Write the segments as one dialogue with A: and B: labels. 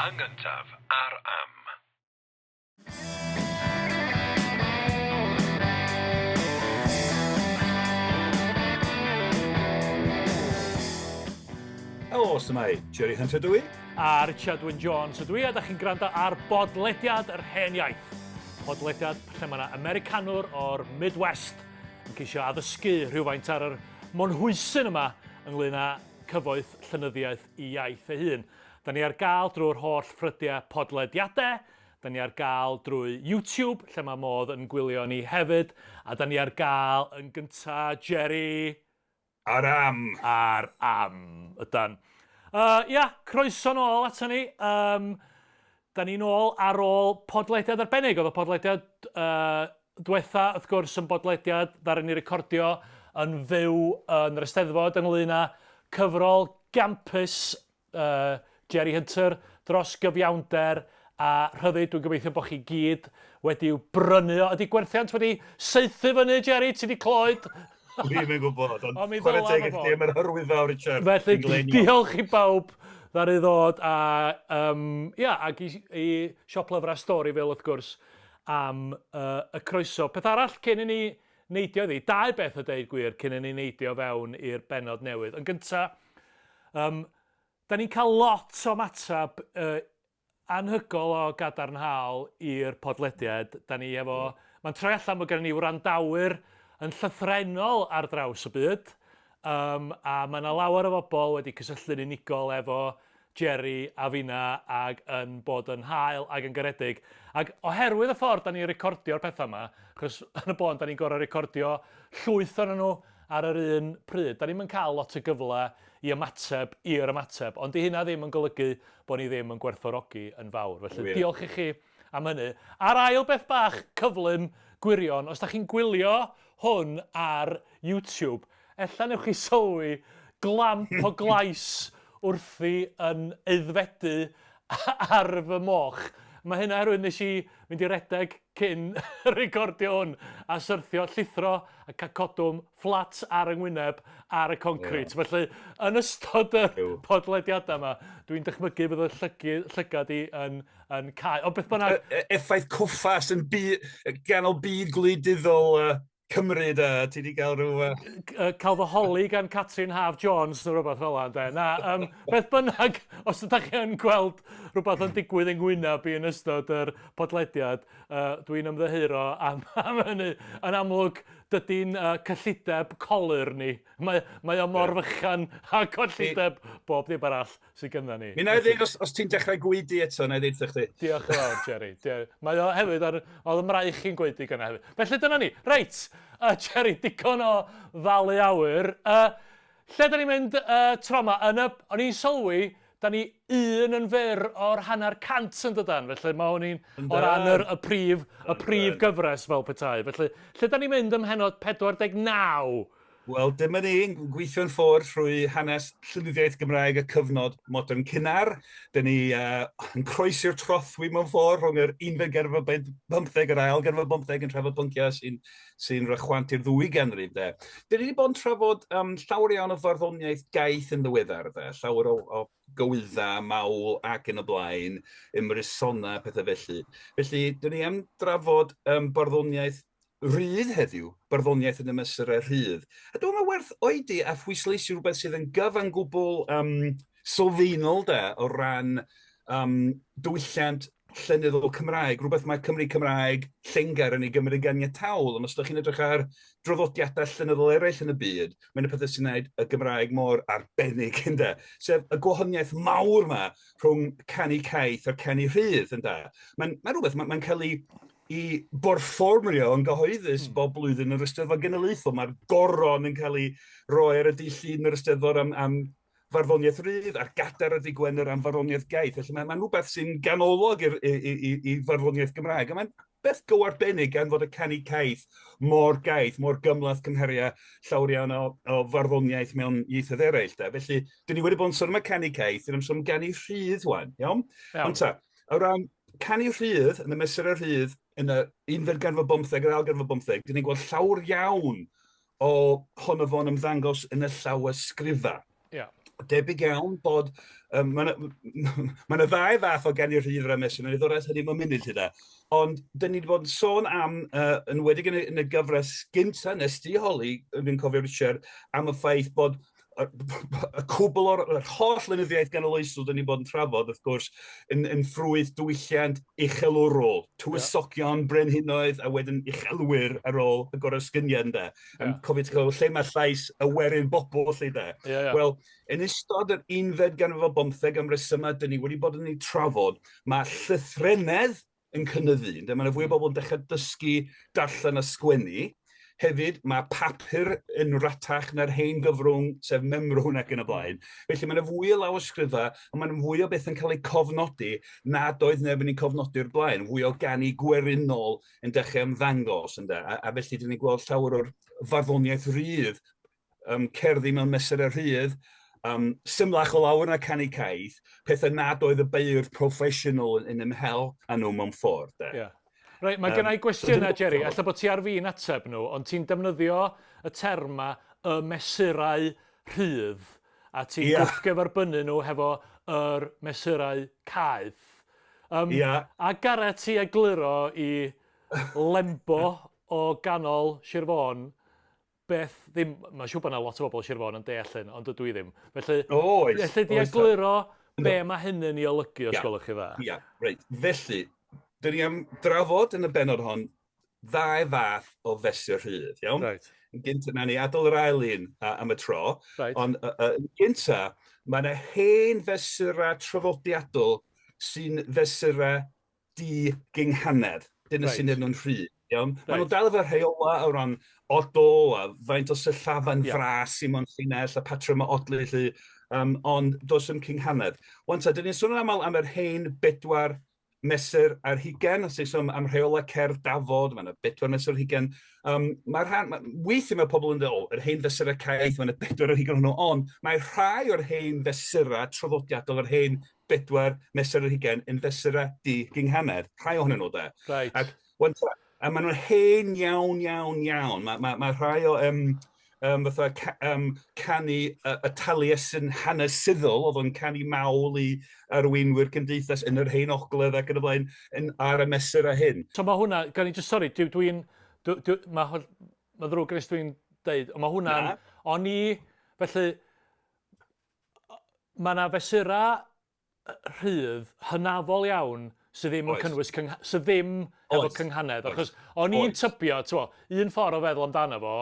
A: Yn gyntaf, ar am.
B: Helo, s'mai, Jerry Hunter dw i.
C: A Richard Wyn Jones ydw i, a da chi'n gwrando ar bodlediad yr hen iaith. Podlediad lle mae yna Americanwr o'r Midwest yn ceisio addysgu rhywfaint ar yr monhwysyn yma ynglyn â cyfoeth llenyddiaeth i iaith ei hun. Da ni ar gael drwy'r holl ffrydiau podlediadau, da ni ar gael drwy YouTube, lle mae modd yn gwylio ni hefyd, a da ni ar gael yn gynta, Jerry...
B: Ar am!
C: Ar am, ydan. Ia, croeso nôl ato ni. Um, da ni nôl ar ôl podlediad arbennig. Oedd y podlediad diwetha, wrth gwrs, yn bodlediad ddaru ni recordio yn fyw yn yr Eisteddfod ynglyn â cyfrol gampus Jerry Hunter dros gyfiawnder a rhyddid. Dwi'n gobeithio bod chi gyd wedi'w brynu o. Ydy gwerthiant wedi saethu fyny, Jerry? Ti wedi clywed?
B: Dwi'm yn gwybod, ond chwarae teg i chdi am yr hyrwyddo, Richard.
C: Felly, diolch i bawb ddaru ddod a, um, ia, ac i, i siop lyfrau Storyville, wrth gwrs, am uh, y croeso. Peth arall cyn i ni neidio iddi, dau beth a deud gwir cyn i ni neidio fewn i'r bennod newydd. Yn gyntaf, um, da ni'n cael lot o ymateb uh, anhygoel o gadarnhaol i'r podlediad. Da ni efo... Mae'n troi allan bod gennym ni wrandawyr yn llythrennol ar draws y byd, um, a mae yna lawer o bobl wedi cysylltu'n unigol efo Jerry a finna ag yn bod yn hael ag yn garedig. Ac oherwydd y ffordd da ni'n recordio'r pethau yma, achos yn y bôn da ni'n gorfod recordio llwyth ohonyn nhw ar yr un pryd, da ni'm yn cael lot o gyfle i ymateb i'r ymateb, ond 'di hynna ddim yn golygu bod ni ddim yn gwerthfawrogi yn fawr. Felly Wir. diolch i chi am hynny. A'r ail beth bach cyflym gwirion, os da chi'n gwylio hwn ar YouTube, ella newch chi sylwi glamp o glais wrthi yn aeddfedu ar fy moch. Mae hynna oherwydd nes i fynd i redeg cyn recordio hwn a syrthio, llithro a cael codwm fflat ar 'y ngwyneb ar y concrit. Yeah. Felly, yn ystod y podlediadau yma, dwi'n dychmygu bydd y llygu, llygad i yn, yn cau. Ond beth bynnag...
B: E, e, effaith cwffa sy'n bu, ganol byd gwleidyddol uh, Cymru de, ti wedi cael rhyw...
C: Uh... Cael fy holi gan Catrin Haf Jones neu rhywbeth fel yna, de. Na, um, beth bynnag, os ydych chi yn gweld rhywbeth yn digwydd yng ngwyneb i yn ystod yr podlediad, uh, dwi'n ymddiheuro am, am hynny. Yn amlwg, dydy'n uh, cyllideb colur ni. Mae, mae o mor yeah. fychan a cyllideb bob dim arall sydd gynna ni.
B: Mi wna i ddeud, os, os ti'n dechrau gwaedu eto, wna i ddeud wrthych chdi.
C: Diolch yn fawr, Jerry. Diolch. Mae o hefyd, ar, oedd y mraich i'n gwaedu gynna hefyd. Felly dyna ni. Reit, uh, Jerry, digon o falu awyr. Uh, lle da ni'n mynd uh, tro yma? Yn y, o'n i'n sylwi, da ni un yn fyr o'r hanner cant yn dydan, felly mae hwn i'n o ran yr, y prif, y prif gyfres fel petai. Felly, lle da ni'n mynd ym mhennod 49?
B: Wel, dyma ni, gweithio'n ffordd trwy hanes llenyddiaeth Gymraeg y cyfnod modern cynnar. Dyn ni uh, yn croesi'r trothwy mewn ffordd rhwng yr unfed ganrif ar bymtheg a'r ail ganrif ar bymtheg yn trafod bynciau sy'n sy rhychwant i'r ddwy ganrif. De. Dyn ni wedi bod yn trafod um, llawer iawn o farddoniaeth gaeth yn ddiweddar, de. Llawer o, o gywydda, mawl ac yn y blaen, ymrysona, pethau felly. Felly, dyn ni am drafod um, barddoniaeth rydd heddiw, barddoniaeth yn y mesurau rhydd. A dwi'n meddwl werth oedi a phwysleisio rhywbeth sydd yn gyfan gwbl um, sylfaenol de, o ran um, diwylliant llenyddol Cymraeg, rhywbeth mae Cymru Cymraeg Llengar yn ei gymryd yn ganiataol, ond os ydych chi'n edrych ar draddodiadau llenyddol eraill yn y byd, mae'n y pethau sy'n gwneud y Gymraeg mor arbennig, ynde? Sef y gwahaniaeth mawr yma rhwng canu caeth a'r canu rhydd, ynde? Mae'n mae rhywbeth, mae'n mae cael ei i borfformio yn gyhoeddus mm. bob blwyddyn yr Eisteddfod Genedlaethol. Mae'r goron yn cael ei roi ar y dydd Llun yr Eisteddfod am, am farddoniaeth rydd a'r gadair ar ddydd Gwener am farddoniaeth gaeth. Felly mae'n mae rhywbeth sy'n ganolog i'r, i, i, i, i farddoniaeth Gymraeg. A mae'n beth go arbennig gan fod y canu caeth mor gaeth, mor gymhleth cymharu â llawer iawn o, o farddoniaeth mewn ieithoedd eraill. De. Felly, dyn ni wedi bod yn sôn am y canu caeth, dyn ni'n sôn am ganu rhydd wan, iawn? Iawn. Ond ta, o ran canu rhydd, yn y mesurau rhydd, yn y unfed ganrif ar bymtheg, yr ail ganrif ar bymtheg, dyn ni'n gweld llawer iawn o honno fo'n ymddangos yn y llawysgrifau. Yeah. Debyg iawn bod... Um, mae yna ma ma ddau fath o ganu rhydd ar y mesur, wnawn ni ddod at hynny mewn munud lle da. Ond, dyn ni wedi bod yn sôn am, uh, yn wedig yn y, yn y gyfres gynta, nes di holi, dwi'n cofio Richard, am y ffaith bod y, y cwbl o'r yr holl lenyddiaeth ganoloesol dyn ni'n bod yn trafod, wrth gwrs, yn, yn ffrwyth diwylliant uchelwrol, tywysogion, brenhinoedd, a wedyn uchelwyr ar ôl y goresgyniad, ynde. Yeah. Cofio ti'n cofio lle mae llais y werin bobl, lle de. Yeah, yeah. Wel, yn ystod yr unfed ganrif o bymtheg am resymau dyn ni wedi bod yn ei trafod, mae llythrennedd yn cynyddu. Ynde? Mae yna fwy o bobl yn dechrau dysgu darllen a sgwennu. Hefyd, mae papur yn ratach na'r hen gyfrwng, sef memrwn ac yn y blaen. Felly mae yna fwy o lawysgrifau, a mae yna fwy o beth yn cael eu cofnodi nad oedd neb yn ei cofnodi o'r blaen. Fwy o ganu gwerinol yn dechrau ymddangos, ynde? A, a felly, dyn ni'n gweld llawer o'r farddoniaeth rydd um, cerddi mewn mesurau rhydd, um, symlach o lawer na canu caeth, pethau nad oedd y beirdd proffesiynol yn, yn ymhel â nhw mewn ffordd. De.
C: Yeah. Reit, mae um, gennau gwestiynau, Jerry. Alla bod ti ar fin ateb nhw, ond ti'n defnyddio y terma y mesurau rhydd, a ti'n yeah. gwrthgyferbynnu nhw hefo yr mesurau caeth. Um, yeah. A Gareth ti egluro i Lembo o ganol Sir Fôn beth ddim, mae'n siŵr bod yna lot o bobl Sir Fôn yn deall hyn, ond dydw i ddim. Felly,
B: oes,
C: elli di egluro be mae hyn yn ei olygu os gwelwch chi dda?
B: Ia, reit. Felly, dyn ni am drafod yn y bennod hon ddau fath o fesur rhydd, iawn?
C: Right.
B: Yn gyntaf, na ni adael yr ail un am y tro,
C: right.
B: ond yn gyntaf, mae yna hen fesurau traddodiadol sy'n fesurau di-gynghanedd. Dyna right. sy'n neud nhw'n rhy. Iawn? Right. Maen nhw dal efo rheola o ran odl a faint o sillafa'n yeah. fras i mewn llinell a patrwm o odli lly, um, ond does dim cynghanedd. Wan ta, dyn ni'n sôn yn aml am yr hen bedwar mesur ar hugen, os ni'n sôn am rheola cerdd dafod, mae yna bedwar mesur ar hugen. Um, mae rhan, ma, weithiau mae pobl yn dweud, o, yr hen fesurau caeth, mae yna bedwar ar hugen ohonyn nhw, ond mae rhai o'r hen fesurau traddodiadol, yr hen bedwar mesur ar hugain yn fesurau di-gynghanedd, rhai ohonyn nhw de.
C: Right.
B: Ac, wan ta, a maen nhw'n hen iawn, iawn, iawn. Mae, mae, mae rhai o um, um, fatha ca, um, canu y, y Taliesin hanesyddol, oedd o'n canu mawl i arweinwyr cymdeithas yn yr hen ogledd ac yn y blaen, yn, ar y mesurau hyn.
C: So mae hwnna, gan i just, sorry, dwi'n, dwi, dwi, dwi, mae ma ddrwg gen i dwi'n deud, ond mae hwnna'n, o'n i, felly, Mae yna fesurau rhydd hynafol iawn sydd ddim yn cynnwys cyng- sydd ddim efo cynghanedd. Achos o'n i'n tybio, t'mo, un ffordd o feddwl amdano fo,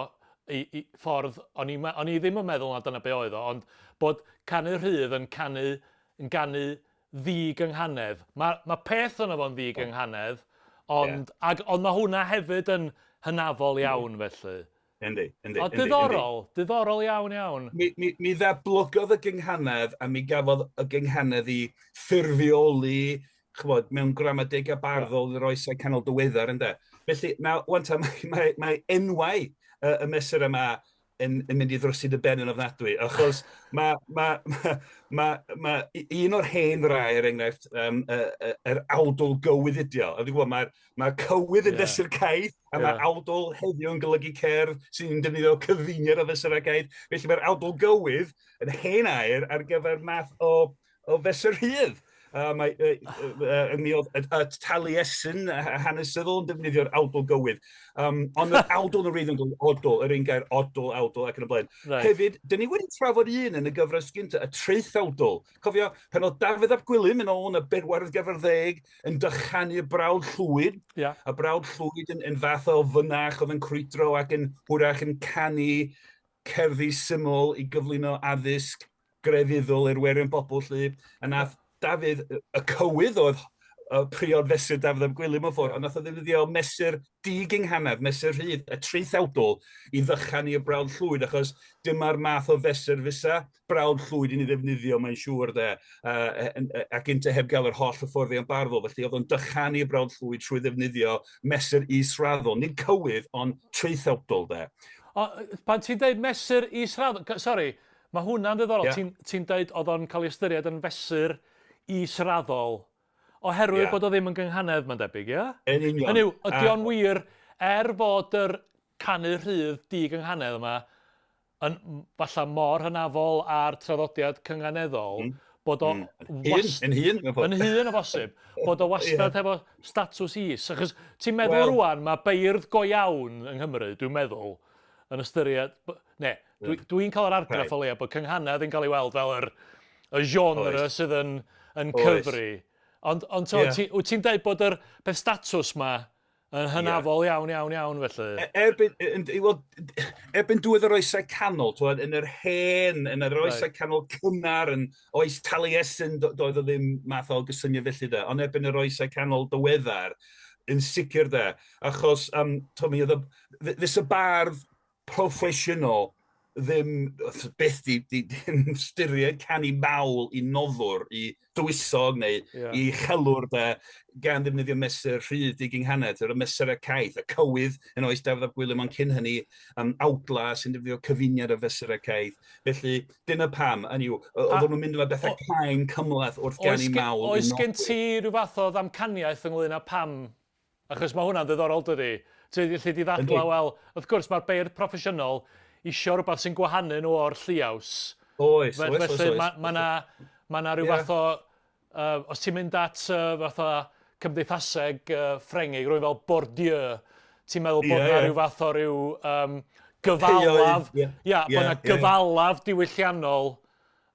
C: i, i, ffordd, o'n i, o'n i ddim yn meddwl na dyna be oedd o, ond bod canu rhydd yn canu, yn ganu ddi-gynghanedd. Mae, mae peth yno fo'n ddi-gynghanedd, ond, yeah. ag, ond mae hwnna hefyd yn hynafol iawn felly.
B: Yndi, yndi.
C: O, diddorol, diddorol iawn, iawn.
B: Mi, mi, mi ddatblygodd y gynghanedd a mi gafodd y gynghanedd i ffurfioli, ch'mod, mewn gramadegau barddol yn yr oesau canol diweddar, ynde. Felly, nawr, wan ta, mae, mae, mae enwau y, y mesur yma yn, yn mynd i ddrysu dy ben yn ofnadwy, achos mae, mae, mae, mae, mae un o'r hen rai, er enghraifft, um, y, y, yr awdl gywyddidiol. A dwi'n gwybod, mae'r Mae cywydd yn yeah. fesur caeth, a yeah. mae awdl heddiw yn golygu cerdd sy'n defnyddio cyfuniad o fesurau caeth. Felly mae'r awdl gywydd yn hen air ar gyfer math o, o fesur rhydd. Uh, mae, uh, uh, mi oedd y, y Taliesin hanesyddol yn defnyddio'r awdl gywydd. Um, ond yr awdl yn y wreiddiol yn golygu odl, yr un gair odl, awdl ac yn y blaen.
C: Right.
B: Hefyd, dyn ni wedi trafod un yn y gyfres gyntaf, y traethawdl. Cofio, pan oedd Dafydd ap Gwilym yn ôl yn y bedwaredd ganrif ar ddeg yn dychanu y brawd llwyd,
C: yeah.
B: y brawd llwyd yn, yn fath o fynach oedd yn crwydro ac yn hwyrach yn canu cerddi syml i gyflwyno addysg grefyddol i'r werin bobl lly. A nath Dafydd, y cywydd oedd y priod fesur Dafydd ap Gwilym mewn ffordd, ond nath o ddefnyddio mesur digynghanedd, mesur rhydd, y traethawdl i ddychanu y brawd llwyd, achos dyma'r math o fesur fysa brawd llwyd i ni ddefnyddio, mae'n siŵr, de, uh, ac ynte heb gael yr holl hyfforddiant barddol. Felly oedd o'n dychanu y brawd llwyd trwy ddefnyddio mesur israddol, nid cywydd, ond traethawdl, de.
C: O, pan ti'n deud mesur israddol, sori, mae hwnna'n ddiddorol, yeah. ti'n ti deud oedd o'n cael ei ystyried yn fesur israddol. Oherwydd yeah. bod o ddim yn gynghanedd, mae'n debyg, ie?
B: Yn union.
C: Hynny yw, ydy o'n wir, er fod yr canu rhydd di-gynghanedd yma yn falle mor hynafol â'r traddodiad cynganeddol, bod o
B: wast... Yn hŷn, mewn
C: ffordd. Yn hŷn o bosib. Bod o wastad hefo statws is. Achos ti'n meddwl well, rwan, mae beirdd go iawn yng Nghymru, dwi'n meddwl, yn ystyried... Ne, dwi'n dwi cael yr argraff right. o leia bod cynghanedd yn cael ei weld fel yr, y genre Oes. sydd yn, yn cyfri. Ond, ond to, yeah. ti, wyt ti'n dweud bod yr peth statws ma Yn hynafol iawn, iawn, iawn, felly.
B: E, erbyn, wel, erbyn diwedd yr oesau canol, twod, yn yr hen, yn yr oesau right. canol cynnar, yn oes Taliesin, doedd o ddim math o gysyniad felly da, ond erbyn yr oesau canol diweddar, yn sicr da, achos, um, to, mi oedd y, fes y bardd proffesiynol ddim byth 'di 'di dim ystyried canu mawl i noddwr, i dywysog neu yeah. i uchelwr de, gan ddefnyddio mesur rhydd digynghanedd, yr mesurau caeth, y cywydd yn oes Dafydd ap Gwilym, ond cyn hynny, um, awdla sy'n defnyddio cyfuniad o fesurau caeth. Felly, dyna pam, hynny yw, oedden nhw'n mynd efo bethau cain cymhleth wrth ganu mawl.
C: Oes gen ti rhyw fath o ddamcaniaeth ynglyn â pam Achos mae hwnna'n ddiddorol dydi? Ti'n gallu di ddadlau, wel, wrth gwrs mae'r beirdd proffesiynol isio rhywbeth sy'n gwahanu nhw o'r lliaws.
B: Oes, oes, oes,
C: Felly mae ma 'na ma 'na rhyw yeah. fath o, os ti'n mynd at fath o cymdeithaseg Ffrengig, rhywun fel Bourdieu, ti'n meddwl bod yeah, 'na yeah. rhyw fath o ryw um, gyfalaf, ia, yeah, yeah, bod 'na gyfalaf diwylliannol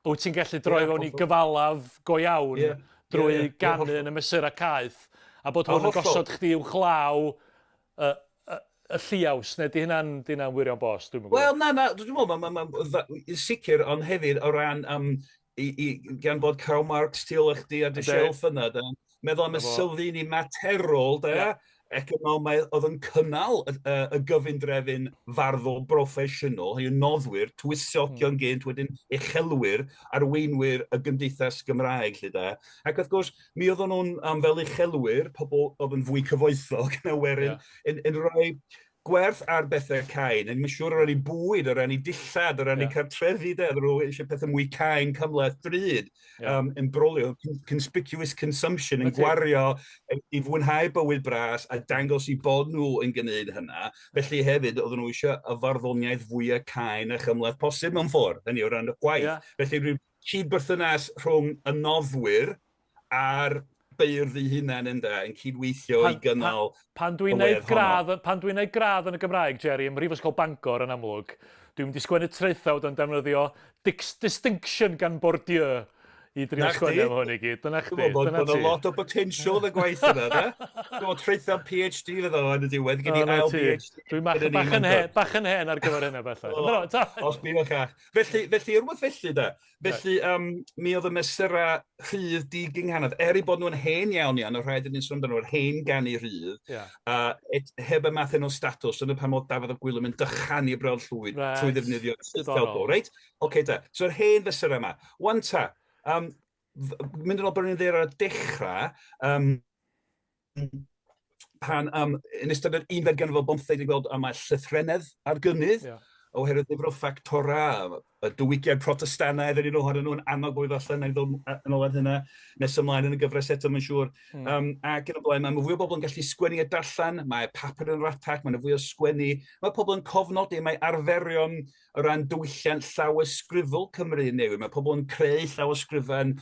C: wyt ti'n gallu droi yeah, fewn i gyfalaf go iawn yeah. drwy yeah, yeah, ganu yeah, yn y mesurau caeth, a bod hwn yn gosod chdi uwchlaw y, y, y lliaws, neu di hynna'n di hynna wirion bos, dwi'n
B: gwybod. Wel, na, na, dwi'n meddwl, mae'n ma, ma, ma, sicr, ond hefyd o ran, um, i, i, gan bod Karl Marx tu ôl i chdi ar dy shelf yna, da, meddwl am y sylfaeni materol, da, yeah. economaidd oedd yn cynnal y, y, y gyfundrefn farddol broffesiynol, hynny yw noddwyr, tywysogion gynt, wedyn uchelwyr, arweinwyr y gymdeithas Gymraeg, lle da. Ac wrth gwrs, mi oedden nhw'n um, fel uchelwyr, pobl oedd yn fwy cyfoethog na werin, yeah. yn, yn rhoi gwerth ar bethau cain, yn siŵr o ran eu bwyd, o ran eu dillad, o ran eu cartrefi, de, oedden nhw eisiau pethau mwy cain, cymhleth, drud, yeah. um, yn brolio, conspicuous consumption, yn gwario i fwynhau bywyd bras a dangos i bod nhw yn gwneud hynna. Felly hefyd, oedden nhw eisiau y farddoniaeth fwyaf cain a chymhleth posib mewn ffordd, hynny o ran y gwaith. Yeah. Felly rhyw cyd-berthynas rhwng y noddwyr a'r beirdd eu hunain ynde, yn cydweithio i gynnal
C: pan, pan dwi'n neud gradd, pan dwi'n neud gradd yn y Gymraeg, Jerry, ym Mhrifysgol Bangor yn amlwg, dwi'n mynd i sgwennu traethawd yn defnyddio distinction gan Bourdieu i drio sgwennu am hwn i gyd. Dyna chdi,
B: dyna ti. Bod lot o potential yn y gwaith yna, de? Dwi'n meddwl traethawd PhD fydd o yn y diwedd, gen i ail PhD.
C: Dwi'n bach, bach, yn hen, bach yn hen ar gyfer hynna bellach.
B: Os bydd o'ch Felly, felly, rhywbeth felly, de. Felly, um, mi oedd y mesurau rhydd digynghanedd, er eu bod nhw'n hen iawn iawn, y rhaid i ni'n sôn amdano, yr hen ganu rhydd, yeah. et, heb y math yno statws, dyna pan oedd Dafydd ap Gwilym yn dychanu Brawd Llwyd right. trwy ddefnyddio Stelbo, reit? Oce okay, da. So'r hen fesurau yma. Wan ta, um, mynd yn ôl bod ni'n ddeir ar y dechrau, um, pan um, yn ystod yr unfed ganrif ar bymtheg, ni'n gweld um, mae llythrennedd ar gynnydd, yeah. oherwydd nifer o ffactorau, y diwygiad Protestannaidd yn un ohonyn nhw'n annog bobl allan, na i ddod yn ôl ar hynna nes ymlaen yn y gyfres eto, mae'n siŵr. Um, ac yn y blaen, mae fwy o bobl yn gallu sgwennu a darllen, mae papur yn ratach, mae'n fwy o sgwennu, mae pobl yn cofnodi, mae arferion o ran diwylliant llawysgrifol Cymru yn newid. Mae pobl yn creu llawysgrifau'n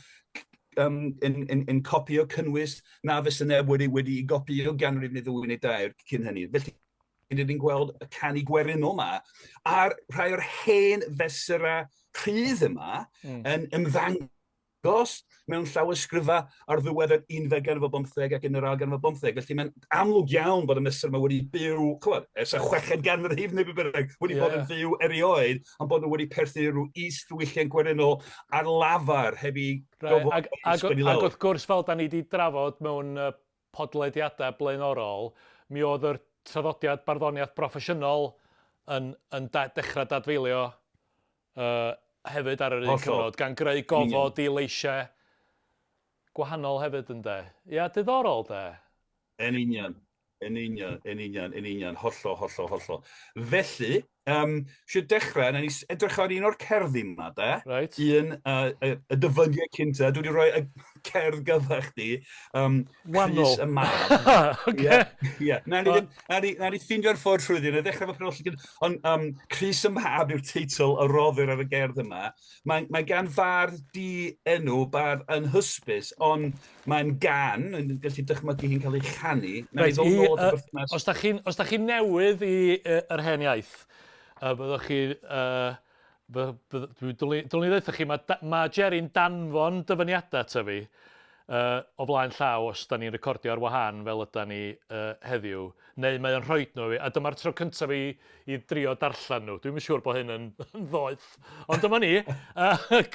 B: um, yn, yn, yn copio cynnwys na fysa neb wedi, wedi i gopio ganrif neu ddwy neu dair cyn hynny. Felly, rydyn ni'n gweld y canu gwerinol yma a'r rhai o'r hen fesurau rhydd yma yn ymddangos gos mewn llawysgrifau ar ddiwedd yr unfed ganrif ar bymtheg ac yn yr ail ganrif ar bymtheg. Felly mae'n amlwg iawn bod y mesur yma wedi byw, chymod, ers y chweched ganrif neu beth bynnag, wedi yeah. bod yn fyw erioed, ond bod nhw wedi perthyn i rhyw is-ddiwylliant gwerinol ar lafar heb i
C: right. ag, ag, ag wrth gwrs, fel da ni wedi drafod mewn podlediadau blaenorol, mi oedd yr traddodiad barddoniaeth broffesiynol yn, yn da, dechrau dadfeilio uh, hefyd ar yr un cyfnod, gan greu gofod i leisiau gwahanol hefyd ynde. Ia, diddorol de.
B: Yn union, yn union, yn union, yn union, hollol, hollol, hollol. Felly, Eisiau dechrau, na ni edrych ar un o'r cerddi yma, de.
C: Right.
B: Un, y, y dyfyniad cynta, dwi wedi rhoi y cerdd gyda chdi.
C: Wahanol.
B: Crys y Mab.
C: Oce.
B: Ie, ie. Na ni, na ni, na ni ffeindio'r ffordd trwy ddyn, ddechrau fo penodol. Ond Crys y Mab yw'r teitl y roddir ar y gerdd yma. Mae gan fardd di enw, bardd anhysbys, ond Mae'n gan, yn gallu dychmygu hi'n cael ei chanu.
C: Reit, i, uh, os da chi'n chi newydd i yr hen iaith, byddwch chi... Dylwn i ddeutha chi, mae, ma Jerry'n danfon dyfyniadau ata fi o flaen llaw os da ni'n recordio ar wahân fel yda ni heddiw, neu mae o'n rhoi nhw i fi, a dyma'r tro cyntaf i, i drio darllen nhw. Dwi'm yn siŵr bod hyn yn, yn ddoeth, ond dyma ni.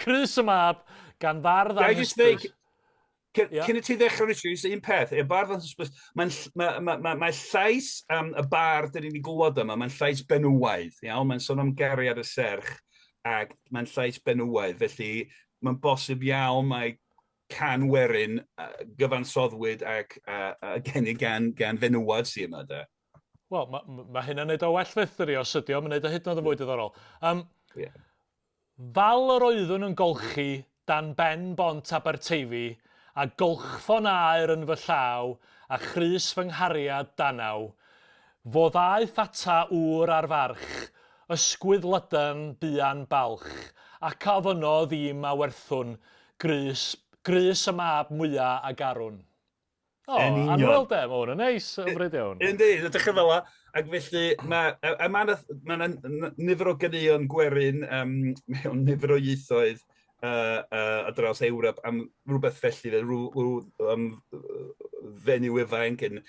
C: Crys y Mab, gan fardd anhysbys.
B: Cyn, yeah. Cyn i ti ddechrau, Richard, jyst un peth, y bardd yn hysbys, mae'n ma, ma, ma, ma llais y bardd dyn ni'n ei glywed yma, mae'n llais benywaidd, iawn? Mae'n sôn am gariad y serch, ac mae'n llais benywaidd, felly mae'n bosib iawn mae can werin gyfansoddwyd ac geni gan fenywad sydd yma, de.
C: Wel, mae ma, ma hynna'n neud o well fyth, dydi, os ydi o, mae'n neud o hyd yn oed yn fwy diddorol.
B: Yeah.
C: Fal yr oeddwn yn golchi dan ben bont Aberteifi, a golchffon aer yn fy llaw, a chrys fy nghariad danaw, fo ddaeth ata ŵr ar farch, ysgwydd lydan, buan balch, ac a ofynnodd i'm a werthwn grys, grys y mab mwya a garwn. O,
B: Yn union.
C: Annwyl de, mae hwn yn neis, hyfryd iawn.
B: Yndi, dechrau fel 'a. Ac felly, mae a ma' 'na ma' 'na nifer o ganeuon gwerin mewn nifer o ieithoedd ar draws Ewrop am rhywbeth felly, fel rhyw fenyw ifanc yn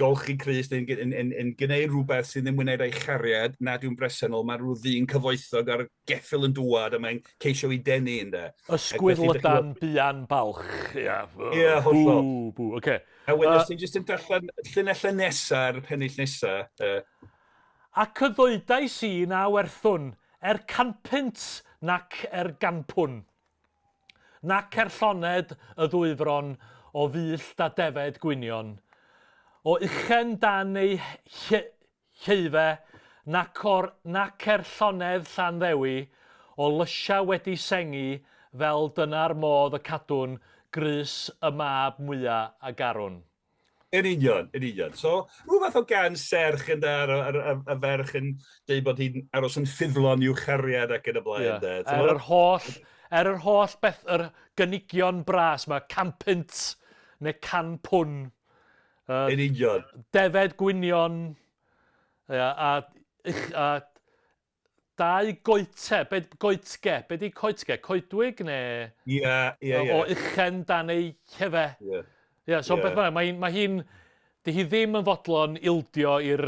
B: golchi crys neu'n yn, yn, yn gwneud rhywbeth sydd ddim yn wneud â'i chariad, nad yw'n bresennol, mae rhyw ddyn cyfoethog ar geffyl yn dŵad a mae'n ceisio i denu ynde.
C: Ysgwydd lydan buan balch. Ia,
B: Ie, hollol.
C: Bw, bw, oce.
B: A wedyn os ti'n jyst yn darllen llinellau nesa'r pennill nesa.
C: Ac y ddoedais i na werthwn, er canpunt nac er ganpwn, nac er lloned y ddwyfron o fyllt a defed gwynion, o uchen dan ei Lleufe, nac o'r nac er llonedd Llanddewi, o lysiau wedi sengi, fel dyna'r modd y cadwn grys y mab mwya a garwn.
B: Yn union, yn union. So, rhyw fath o gan serch ynde, a'r, ar, ar, y ferch yn dweud bod hi'n aros yn ffyddlon i'w chariad ac yn y blaen.
C: Yeah. De. Er yr holl, er yr holl beth, yr gynigion bras mae, canpunt neu canpwn.
B: Yn union.
C: Defed gwynion, ia, a dau goete, be, goetge, be di coetge? Coedwig neu?
B: Ie, ie, ie.
C: O uchen dan ei llefe.
B: Ie.
C: Ie, so beth bynnag, mae, mae hi'n, di hi ddim yn fodlon ildio i'r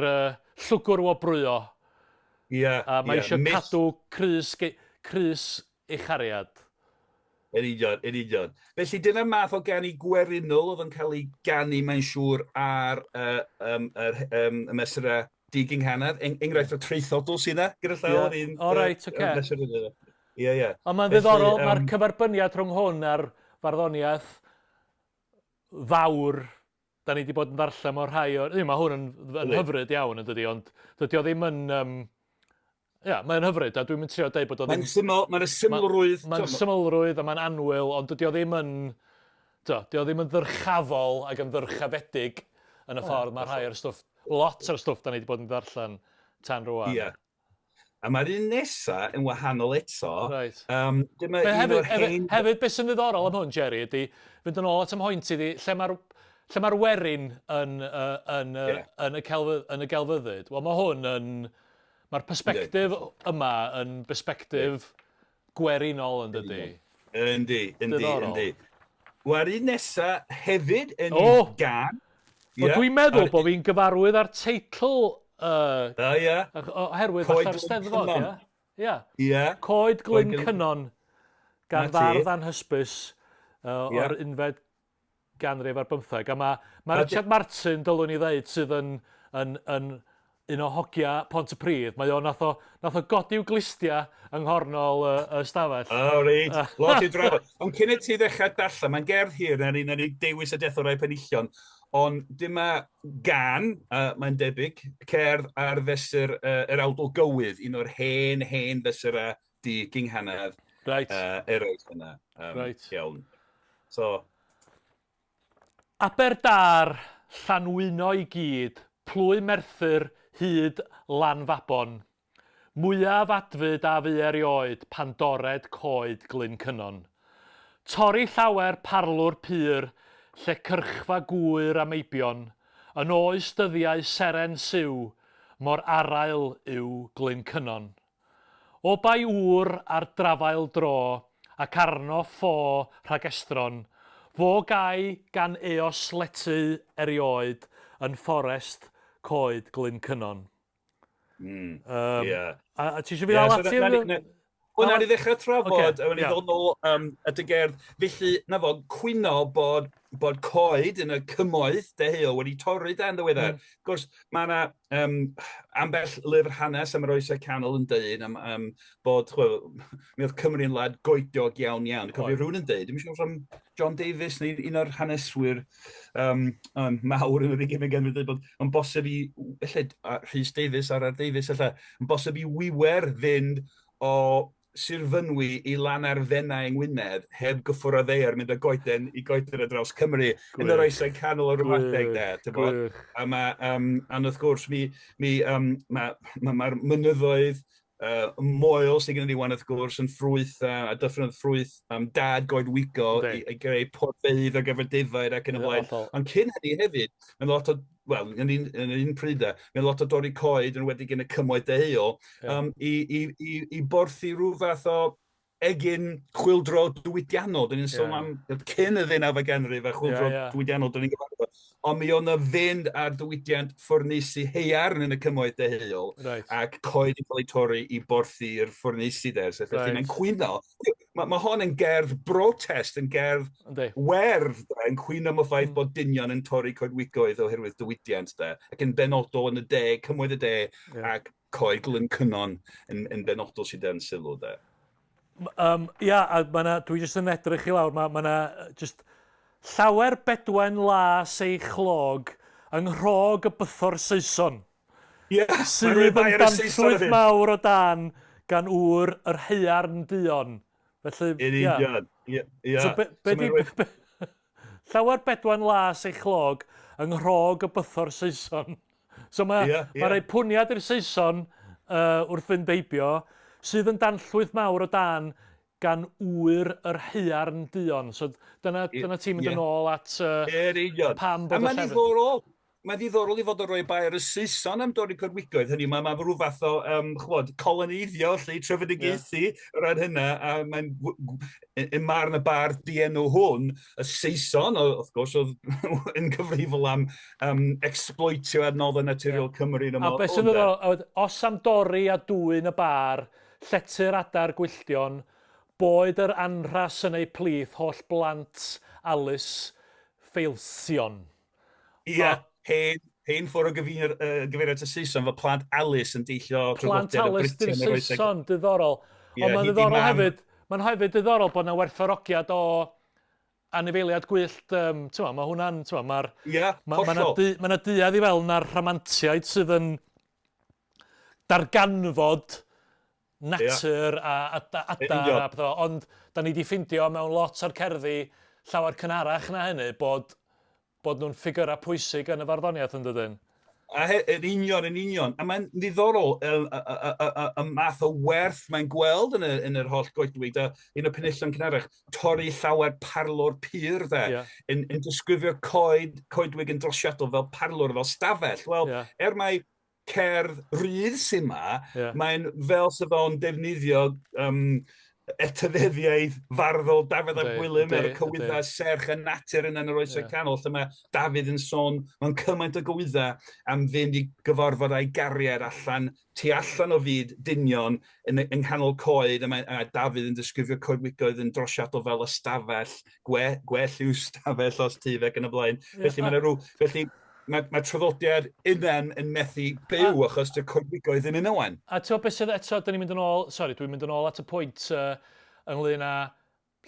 C: llwgr wobrwyo.
B: Ie,
C: A mae eisiau cadw crys, crys ei chariad.
B: Yn union, yn union. Felly dyna'r math o ganu gwerinol oedd yn cael ei ganu, mae'n siŵr, ar uh, um, yr, y mesurau digynghanedd. Eng, enghraifft o traethodl sydd yna, gyda llaw.
C: Yeah. O, reit, oce.
B: Ie, ie.
C: Ond mae'n ddiddorol, mae'r cyferbyniad rhwng hwn a'r farddoniaeth fawr da ni wedi bod yn ddarllen mor rhai o'r... Mae hwn yn, yn hyfryd iawn yn dydi, ond dydy o ddim yn... Ia, mae'n hyfryd, a dwi'n mynd trio dweud bod o ddim...
B: Mae'n syml, mae'n y symlrwydd.
C: Mae'n symlrwydd a mae'n annwyl, ond dydy o ddim yn... Do, dydy o ddim yn ddyrchafol ac yn ddyrchafedig yn y ffordd mae rhai o'r stwff, lot o'r stwff da ni wedi bod yn ddarllen tan rwan.
B: Ie. A mae'r un nesa yn wahanol eto.
C: Right.
B: Dyma un
C: hefyd,
B: o'r hen...
C: Hefyd, beth sy'n ddiddorol am hwn, Jerry, ydy fynd yn ôl at ymhoint iddi, lle mae'r lle mae'r werin yn, yn, yeah. yn, y celfydd, yn y gelfyddyd. Wel, mae hwn yn... Mae'r perspectif yma yn perspectif yeah. gwerinol yn dydy.
B: Yndi, yndi, yndi. Wel, un nesa hefyd yn oh. gan.
C: Yeah. Dwi'n meddwl bod fi'n gyfarwydd â'r teitl
B: Ia.
C: Oherwydd fatha'r Steddfod, ia? Ia.
B: Ia.
C: Coed Glyn Cynon, gan fardd anhysbys o'r unfed ganrif ar bymtheg. A mae ma Richard Martin, dylwn i ddeud, sydd yn, yn, yn un o hogia Pontypridd. Mae o, nath o, nath o godi'w glustia yng nghornol y, y stafell.
B: O, reit. Lot i'w drafod. Ond cyn i ti ddechrau darllen, mae'n gerdd hir, na ni, na ni dewis a dethol rai penillion. Ond dyma gan, uh, mae'n debyg, cerdd ar fesur uh, yr awdl gywydd, un o'r hen, hen fesurau di gynghanedd
C: right.
B: eraill yna.
C: Right.
B: Iawn. So...
C: Aberdâr, Llanwyno i gyd, plwy Merthyr hyd Lanfabon. Mwyaf adfyd a fu erioed pan dorred coed Glyn Cynon. Torri llawer parlwr pur lle cyrchfa gŵyr a meibion, yn oes dyddiau seren syw, mor araul yw Glyn Cynon. O bai ŵr ar drafael dro ac arno ffo rhag estron, fo gai gan eos lety erioed yn fforest coed Glyn Cynon.
B: Yeah.
C: A ti eisiau fi ddal ati?
B: Wel, na ni ddechrau trafod, okay, a ni ddod nôl at y gerdd. Felly, na fo, cwyno bod coed yn y cymoedd deheuol wedi torri dan ddiweddar. Of gwrs, mae yna ambell lyfr hanes am yr oesau canol yn dweud am bod, chwa, mi oedd Cymru yn wlad goediog iawn iawn. Cofio rhywun yn dweud, dwi'n siŵr am John Davies neu un o'r haneswyr mawr yn yr ugeinfed ganrif dweud bod yn bosib i, ella, Rhys Davies, R.R. Davies, ella, yn bosib i wiwer fynd o Sir Fynwy i lan ar Fenai yng Ngwynedd heb gyffwrdd â ddaear, mynd o goeden i goeden ar draws Cymru yn yr oesau canol o'r adeg de, ti'n bod? A mae, and wrth gwrs, mi, um, ma, ma, mae'r mynyddoedd moel sydd gen ni wan wrth gwrs yn ffrwyth a dyffryn ffrwyth dad goedwigo i greu porfeydd ar gyfer defaid ac yn y blaen. Ond cyn hynny hefyd, mae'n lot o, wel, yn un pryd e, mae'n lot o dorri coed yn wedi yn y cymoedd deheuol i borthi rhyw fath o egin chwyldro diwydiannol. Dyn ni'n sôn am cyn y ddeunawfed ganrif a chwyldro diwydiannol dyn ni'n gyfarwydd. Ond mi oedd 'na fynd ar ddiwydiant ffwrneisi haearn yn y cymoedd deheuol ac coed yn cael eu torri i borthi'r ffwrneisi de. So, felly mae'n cwyno. Mae hon yn gerdd brotest, yn gerdd werdd, de, yn cwyno am y ffaith bod dynion yn torri coedwigoedd oherwydd diwydiant, de, ac yn benodol yn y de, cymoedd y de, ac coed Glyn Cynon yn benodol sydd dan sylw, de.
C: Ia, a mae 'na, dwi jyst yn edrych i lawr, mae ma 'na jyst llawer bedwen las ei chlog yng nghrog y bythor Saeson.
B: Ie,
C: sydd yn danllwyth mawr o dan gan ŵr yr haearn duon. Felly,
B: Yn union, ie. Ia.
C: So, be, be, di, llawer bedwen las ei chlog yng nghrog y bythor Saeson. So mae yeah, yeah. Mae rhoi pwniad i'r Saeson wrth fynd heibio, sydd yn danllwyth mawr o dan gan ŵyr yr haearn duon. So dyna ti'n mynd yn ôl at pam bod
B: y
C: llefydd.
B: Diddorol, mae'n ddiddorol i fod yn rhoi bai ar y Saeson am dorri coedwigoedd. Hynny, mae rhyw fath o chwod, coloneiddio, lle, trefedigaethu yeah. o ran hynna, a mae'n yn marn y bardd dienw hwn, y Saeson, wrth gwrs, oedd yn gyfrifol am exploitio adnoddau naturiol Cymru.
C: A beth sy'n ddiddorol, os am dorri a dwyn y bar, llety'r adar gwylltion, boed yr anrhas yn eu plith holl blant Alys Feilsion.
B: Ia, hen ffordd o gyfeirio at y Saeson fel plant Alys yn deillio
C: Plant Alys dim Saeson, diddorol. Ond mae'n ddiddorol hefyd, mae'n hefyd diddorol bod yna werthfawrogiad o anifeiliad gwyllt, ti'n mae hwnna'n, ti'n mae'r...
B: Ie, hollol.
C: Mae yna duedd i fel na'r rhamantiaid sydd yn darganfod natur a adar a pethau, ond da ni wedi ffindio mewn lot o'r cerddi llawer cynharach na hynny bod bod nhw'n ffigurau pwysig yn y farddoniaeth, yn dydyn?
B: A yn union, yn union. A mae'n ddiddorol y math o werth mae'n gweld yn yr holl goedwig. Da, un o'r penillion cynharach, torri llawer parlwr pur, de, yn disgrifio coedwig yn drosiadol fel parlwr, fel stafell. Wel, er mai cerdd rydd sy'n ma, mae'n fel sydd o'n defnyddio etifeddiaeth farddol Dafydd ap Gwilym ar y cywyddau serch y natur yna yn yr oesau canol, lle mae Dafydd yn sôn mewn cymaint o gywyddau am fynd i gyfarfod â'i gariad allan, tu allan o fyd dynion yng nghanol coed, a Dafydd yn disgrifio coedwigoedd yn drosiadol fel ystafell, gwell yw stafell os tyf ac yn y blaen. Felly mae rhyw, felly mae traddodiad yna'n yn methu byw achos dy coedwigoedd ddim yna wan.
C: A ti'n beth sydd eto, dyn ni'n mynd yn ôl, sori, dwi'n mynd yn ôl at y pwynt ynglyn â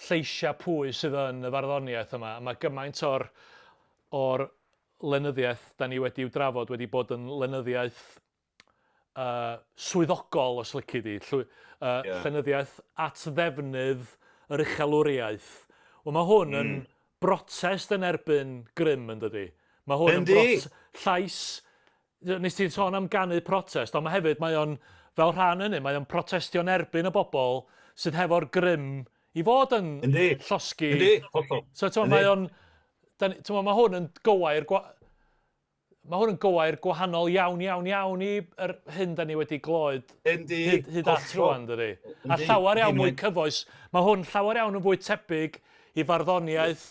C: lleisiau pwy sydd yn y farddoniaeth yma. A mae gymaint o'r lenyddiaeth da ni wedi i'w drafod wedi bod yn lenyddiaeth uh, swyddogol, os lici di, llwy, uh, yeah. llenyddiaeth at ddefnydd yr uchelwriaeth. Wel, mae hwn mm. yn brotest yn erbyn grym, yn dydi? Mae hwn yn brot llais... Nes ti'n sôn am ganu protest, ond mae hefyd, mae o'n, fel rhan hynny, mae o'n protestio'n erbyn y bobl sydd hefo'r grym i fod yn
B: Yndi.
C: llosgi.
B: Yndi, hollol.
C: So, ti'n mae o'n... Ti'n mae hwn yn gywair Mae hwn yn gywair gwahanol iawn, iawn, iawn i yr hyn da ni wedi glywed
B: Yndi,
C: hyd, hyd at rwan, dydi? A llawer iawn mwy cyfoes. Mae hwn llawer iawn yn fwy tebyg i farddoniaeth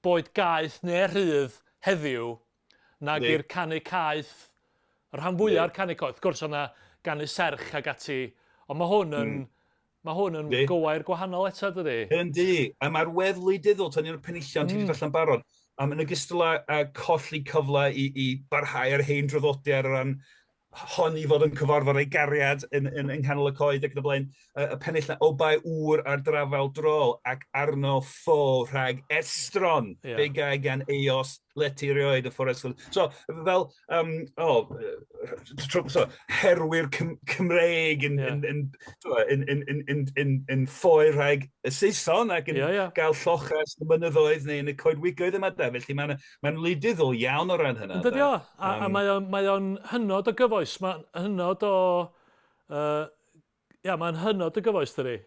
C: boed gaeth neu rhydd heddiw nag i'r canu caeth, y rhan fwyaf o'r canu caeth. Wrth gwrs, o'na ganu serch ag ati, ond mae hwn yn, mm. Mae hwn yn gywair gwahanol eto, dydy?
B: Yndi, a mae'r wedd wleidyddol, tan un o'r penillion mm. ti wedi darllen barod, am yn ogystal â, â colli cyfle i, i barhau ar hen draddodiad o ran hon i fod yn cyfarfod ei gariad yn, yn, yng nghanol y coed ac yn y blaen, y, y pennill na, o bai ŵr ar drafel drol ac arno ffo rhag estron, yeah. fe gai gan eos lety erioed y fforest. So, fel, um, oh, so, herwyr Cym Cymreig yn, yeah. yn, yn, yn, yn, yn, yn, yn, yn ffoi rhag y Saeson ac yn yeah, yeah. gael lloches yn y mynyddoedd neu yn y coedwigoedd yma da. Felly mae'n mae wleidyddol iawn o ran hynna.
C: Dydy o, a, um, a mae o'n mae on hynod o gyfoes, mae'n hynod o uh, Ia, mae'n hynod o gyfoes, dydi?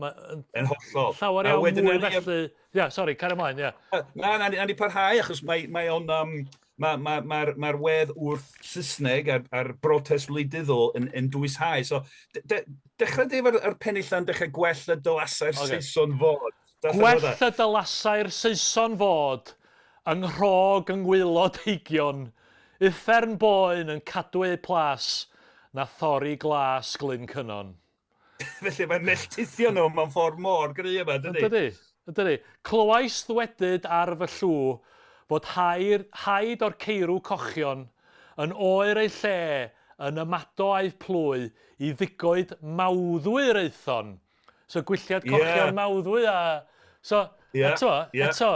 B: Mae'n yn hollol.
C: Llawer iawn mwy felly... Ia, sori, cario ymlaen, ia.
B: Na, na, na, ni parhau, achos mae, mae o'n... Um, mae'r ma, ma, ma, ma wedd wrth Saesneg a'r, ar brotest wleidyddol yn, yn dwyshau. So, de, de, dechrau def ar, ar penillan dechrau gwell y dylasau'r okay. Saeson fod.
C: Gwell y dylasau'r Saeson fod yng nghrog yng ngwaelod eigion, uffern boen yn cadw eu plas na thorri glas Glyn Cynon.
B: Felly mae'n melltithio nhw mewn ffordd mor gry yma, dydy?
C: Dydy, dydy. Clywais ddwedyd ar fy llw fod hair, haid o'r ceirw cochion yn oer eu lle yn ymado a'u plwy i ddigoed mawddwy'r aethon. So gwylliad cochion yeah. mawddwy a... So, yeah. eto, yeah. eto,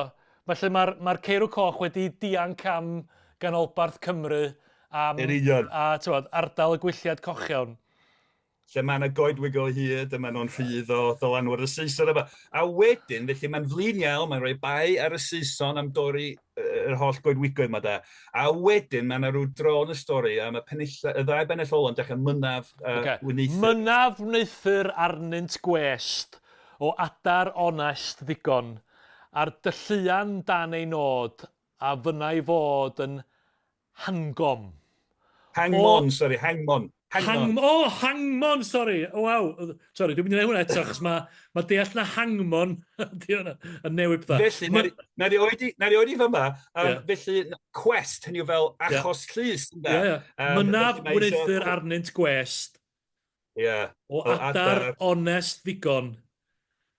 C: felly mae'r mae ceirw coch wedi dianc am ganolbarth Cymru am,
B: Yn union.
C: a tywod, ardal y gwylliad cochion.
B: Lle mae yna goedwig o hyd, a maen nhw'n rhydd o ddylanwad y Saeson yma. A wedyn, felly mae'n flin iawn, mae'n rhoi bai ar y Saeson am dorri yr holl goedwigoedd yma da. A wedyn, mae yna rhyw dro yn y stori, a mae pennill, y ddau bennill ola'n dechrau mynaf uh, okay. wneuthur.
C: Mynaf wneuthur arnynt gwest o adar onest ddigon, a'r dylluan dan ei nod, a fynnai fod yn Hangom.
B: Hangmon, sorry, hangmon.
C: Hang, oh, hangmon, sorry. Oh, waw. Sorry, dwi'n mynd i wneud hwnna eto, achos mae ma deall na hangmon di hwnna yn newid pethau.
B: Felly, ma... na di oedi, na di oedi fyma, um, yeah. felly quest, hynny yw fel achos yeah. llys,
C: ynda? Ie, yeah, ie. Yeah. Mynaf wneuthur arnynt gwest.
B: Yeah.
C: O adar, adar onest ddigon.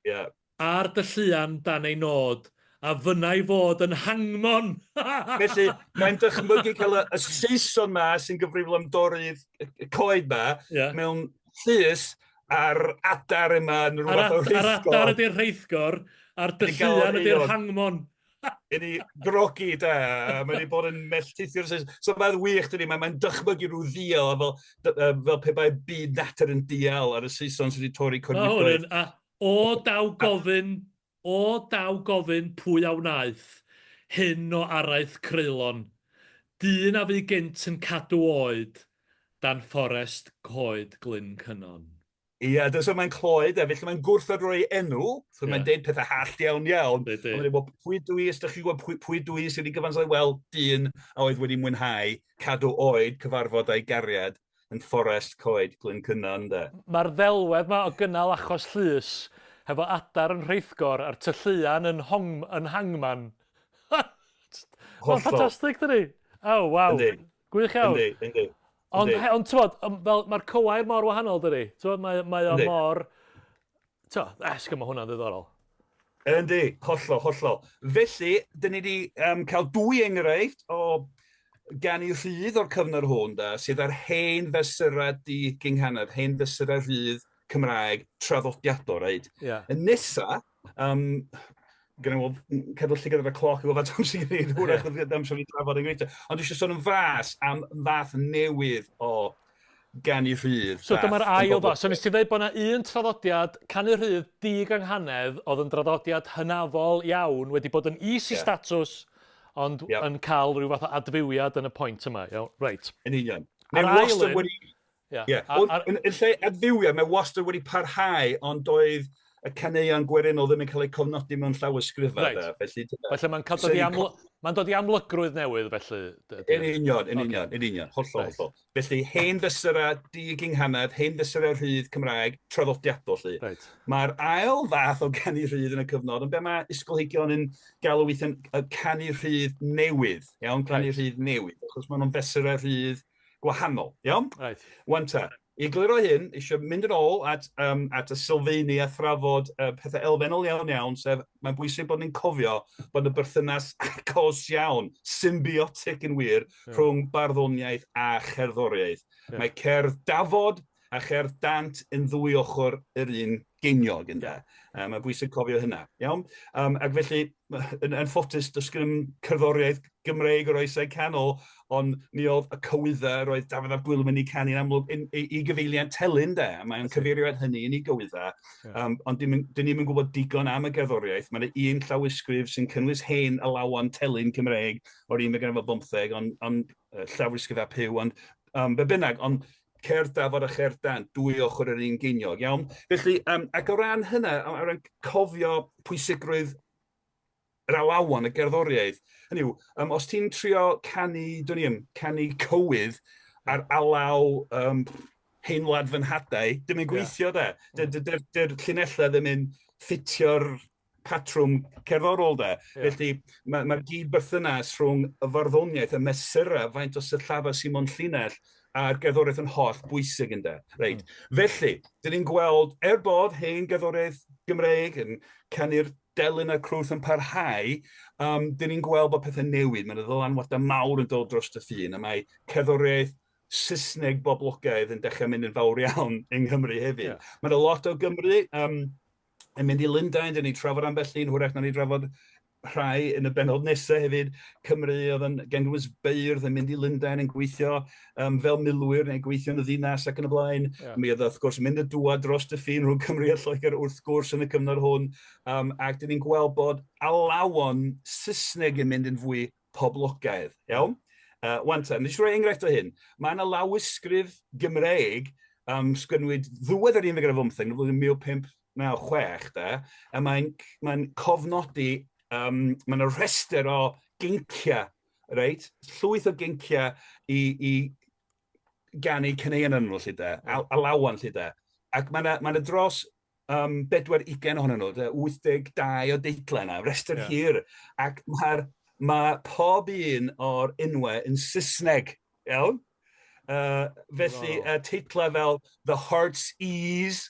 B: Yeah.
C: Ar dy lluan dan ei nod, a fynnai fod yn hangmon!
B: Felly, mae'n dychmygu cael y, y Saeson ma sy'n gyfrifol am dorri'r y coed ma yeah. mewn llys a'r adar yma yn rhywbeth o
C: rheithgor. A'r adar ydy'r rheithgor, a'r dylluan ydy'r hangmon.
B: I ni grogi da, a mae wedi bod yn melltithio'r Saeson. So mae'n wych, dydy, mae'n mae dychmygu rhyw ddial, fel, fel pe bai byd natur yn dial ar y Saeson sydd wedi torri
C: coedwigoedd. A O daw gofyn, o daw gofyn pwy a wnaeth hyn o araith creulon, dyn a fu gynt yn cadw oed dan fforest coed Glyn Cynon.
B: Ia, so mae'n cloi de, felly mae'n gwrthod rhoi enw, so yeah. mae'n deud pethau hallt iawn iawn.
C: Ydy.
B: Mae'n dweud, pwy dwi, os ydych chi'n gwybod pwy, pwy dwi sydd wedi gyfansoddi, wel, dyn a oedd wedi mwynhau cadw oed cyfarfod a'i gariad yn fforest coed Glyn Cynon, de.
C: Mae'r ddelwedd 'ma o gynnal achos llys hefo adar yn rheithgor a'r tylluan yn hong, yn hangman. Mae'n ffantastig, dydi? Oh, waw.
B: Yndi.
C: Gwych iawn.
B: Yndi, yndi.
C: Ond, he, ond t'mod, fel, mae'r cywair mor wahanol, dydi? T'mod, mae, mae o mor... T'o, esg, mae hwnna'n ddiddorol.
B: Yndi, hollol, hollol. Felly, dyn ni wedi um, cael dwy enghraifft o ganu rhydd o'r cyfnod hwn, da, sydd ar hen fesurau di gynghanedd, hen fesurau rhydd Cymraeg traddodiadol, reit?
C: Yeah.
B: Y nesa, um, Gyda fo, cadw llygad ar y cloc i weld faint o amser sydd gen i, hwyrach fydd amser i drafod yn gweithio. Ond dwi eisiau sôn yn fras am fath newydd o ganu rhydd.
C: So dyma'r ail fath. So nes ti ddeud bod yna un traddodiad canu rhydd digynghanedd oedd yn draddodiad hynafol iawn, wedi bod yn is i statws, ond yn cael rhyw fath o adfywiad yn y pwynt yma. Iawn, reit.
B: Yn union. Mae wastad wedi... Ie. Yn lle adfywiad, mae wastad wedi parhau, ond doedd y caneuon gwerinol ddim yn cael eu cofnodi mewn llawysgrifau.
C: Reit. Felly, felly mae'n cael dod i aml... Mae'n dod i amlygrwydd newydd, felly.
B: Yn union, yn union, yn union, hollol, right. Hollol. Felly, hen fesurau digynghanedd, hen fesurau rhydd Cymraeg, traddodiadol, lly. Mae'r ail fath o ganu rhydd yn y cyfnod, yn be mae ysgolheigion yn galw weithiau'n canu rhydd newydd, iawn, canu rhydd newydd, achos maen nhw'n fesurau rhydd gwahanol, iawn? Wan ta, i egluro hyn, eisiau mynd yn ôl at y sylfeini a thrafod pethau elfennol iawn iawn, sef mae'n bwysig bod ni'n cofio bod y berthynas agos iawn, symbiotic yn wir, rhwng barddoniaeth a cherddoriaeth. Mae cerdd dafod a cherdd dant yn ddwy ochr yr un geiniog, ynde. Mae'n bwysig cofio hynna, iawn? Ac felly, yn anffodus, does gen i'm cerddoriaeth Gymreig o'r oesau canol, ond mi oedd y cywyddau roedd Dafydd ap Gwilym yn ei canu'n amlwg i gyfeiliant telyn, de. Mae'n cyfeirio at hynny yn ei gywyddau, ond dyn ni'm yn gwybod digon am y gerddoriaeth. Mae yna un llawysgrif sy'n cynnwys hen alawon telyn Cymreig o'r 15, ond llawysgrif ap Huw, ond be bynnag, ond cerdd dafod a cherdd dant, dwy ochr yr un geiniog, iawn? Felly, ac o ran hynna, o ran cofio pwysigrwydd yr alawon, y gerddoriaeth, hynny yw, os ti'n trio canu, dwn i 'im, canu cywydd ar alaw Hen Wlad Fy Nhadau, dim yn gweithio de. Dy'r llinellau ddim yn ffitio'r patrwm cerddorol de. Felly mae'r gyd-berthynas rhwng y farddoniaeth, y mesurau, faint o sillafa sy'n mewn llinell, a'r gerddoriaeth yn holl bwysig ynde. Reit. Felly, dyn ni'n gweld, er bod hen gerddoriaeth Gymreig yn canu'r delyn a'r crwth yn parhau, dyn ni'n gweld bod pethau'n newid. Mae yna ddylanwadau mawr yn dod dros y ffin, a mae cerddoriaeth Saesneg boblogaidd yn dechrau mynd yn fawr iawn yng Nghymru hefyd. Mae yna lot o Gymru yn mynd i Lundain, dyn ni'n trafod ambell un, hwyrach nawn ni drafod rhai yn y bennod nesaf hefyd. Cymru oedd yn gynnwys beirdd yn mynd i Lundain yn gweithio fel milwyr neu gweithio yn y ddinas ac yn y blaen. Mi oedd wrth gwrs mynd y dŵad dros y ffin rhwng Cymru a Lloegr wrth gwrs yn y cyfnod hwn. Ac dyn ni'n gweld bod alawon Saesneg yn mynd yn fwy poblogaidd, iawn? Wan ta, nes i roi enghraifft o hyn. Mae yna lawysgrif Gymreig sgwennwyd ddiwedd yr 15, yn y flwyddyn 1596, de, a mae'n cofnodi, mae yna rhestr o geinciau, reit? Llwyth o geinciau i ganu caneuon yn nhw, lly de, alawon, lly de. Ac mae yna ma dros 40 ohonyn nhw, 82 o deitlau yna, rhestr hir. Ac mae pob un o'r enwau yn Saesneg, iawn? Felly, teitlau fel The Heart's Ease,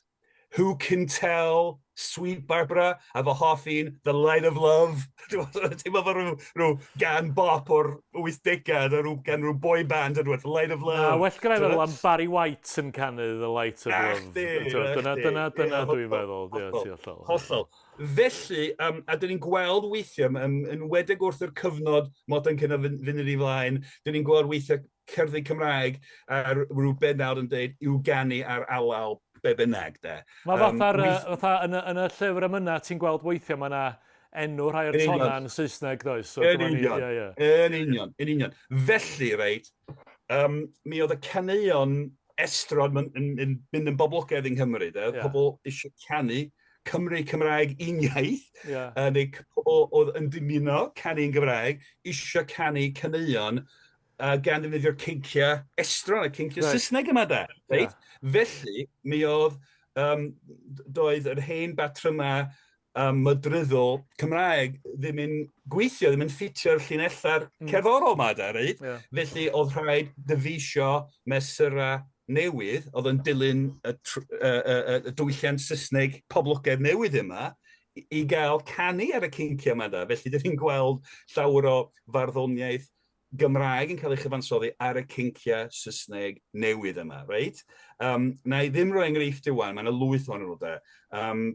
B: Who Can Tell, Sweet Barbara, a fy hoff un, The Light of Love. Dwi'n teimlo fel rhyw gân bop o'r 80au, gan rhyw boy band yn rhywbeth, The Light of Love.
C: Na, well gyda i feddwl am Barry White yn canu The Light of Love. Dyna dwi'n feddwl.
B: Hollol, hollol. Felly, a dyn ni'n gweld weithiau, yn enwedig wrth yr cyfnod modern cynnar fynd yn ei flaen, dyn ni'n gweld weithiau cerddi Cymraeg a rhyw bennawd yn dweud i'w ganu ar alaw be bynnag, de.
C: Mae fatha'r, fatha yn y llyfr emyna, ti'n gweld weithiau mae yna enw rhai o'r tonau yn Saesneg, does?
B: So, yn union, yn union, yn union. Felly, reit, mi oedd y caneuon estron yn mynd yn boblogaidd yng Nghymru, de. Pobl eisiau canu Cymru Cymraeg uniaith, neu pobl oedd yn dymuno canu yn Gymraeg, eisiau canu caneuon gan ddefnyddio'r ceinciau estron, y ceinciau Saesneg yma de. Reit? Felly, mi oedd, doedd yr hen batrymau mydryddol Cymraeg ddim yn gweithio, ddim yn ffitio'r llinellau'r cerddorol yma de, reit? Felly, oedd rhaid dyfeisio mesurau newydd oedd yn dilyn y diwylliant Saesneg poblogaidd newydd yma i gael canu ar y ceinciau yma de. Felly, dyn ni'n gweld llawer o farddoniaeth Gymraeg yn cael ei chyfansoddi ar y cynciau Saesneg newydd yma, reit? Na i ddim rhoi enghreifftiau wan, mae yna lwyth ohonyn nhw de,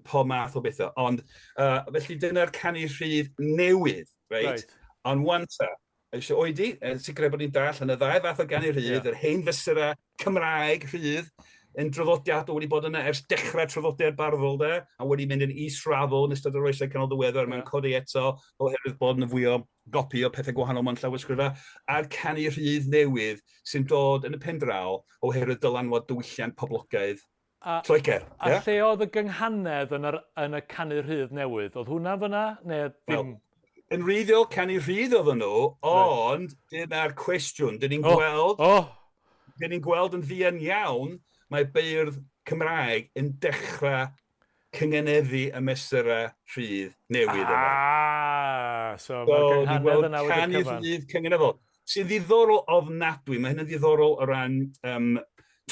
B: pob math o bethau, ond felly dyna'r canu rhydd newydd, reit? Right. Ond wan ta, eisiau oedi, sicrhau bod ni'n dall yn y ddau fath o ganu rhydd, yr hen fesurau Cymraeg rhydd, yn draddodiadol wedi bod yna ers dechrau traddodiad barddol de, a wedi mynd yn israddol yn ystod yr oesau canol ddiweddar, mae'n codi eto oherwydd bod yna fwy o gopi o pethau gwahanol mewn llawysgrifau, a'r canu rhydd newydd sy'n dod yn y pen draw oherwydd dylanwad diwylliant poblogaidd
C: A,
B: Lloegr.
C: A yeah? lle oedd y gynghanedd yn, yr, yn y canu rhydd newydd? Oedd hwnna fyna, neu ddim?
B: Well, yn wreiddiol, canu rhydd oedden nhw, ond dyna'r cwestiwn. Dyn ni'n gweld, dyn ni'n gweld yn fuan iawn, mae beirdd Cymraeg yn dechrau cyngeneddu y mesurau rhydd newydd
C: yma. Ah, so mae'r gynghanedd yna wedi
B: cyfan. Canu rhydd cyngeneddol, sy'n ddiddorol ofnadwy. Mae hyn yn ddiddorol o ran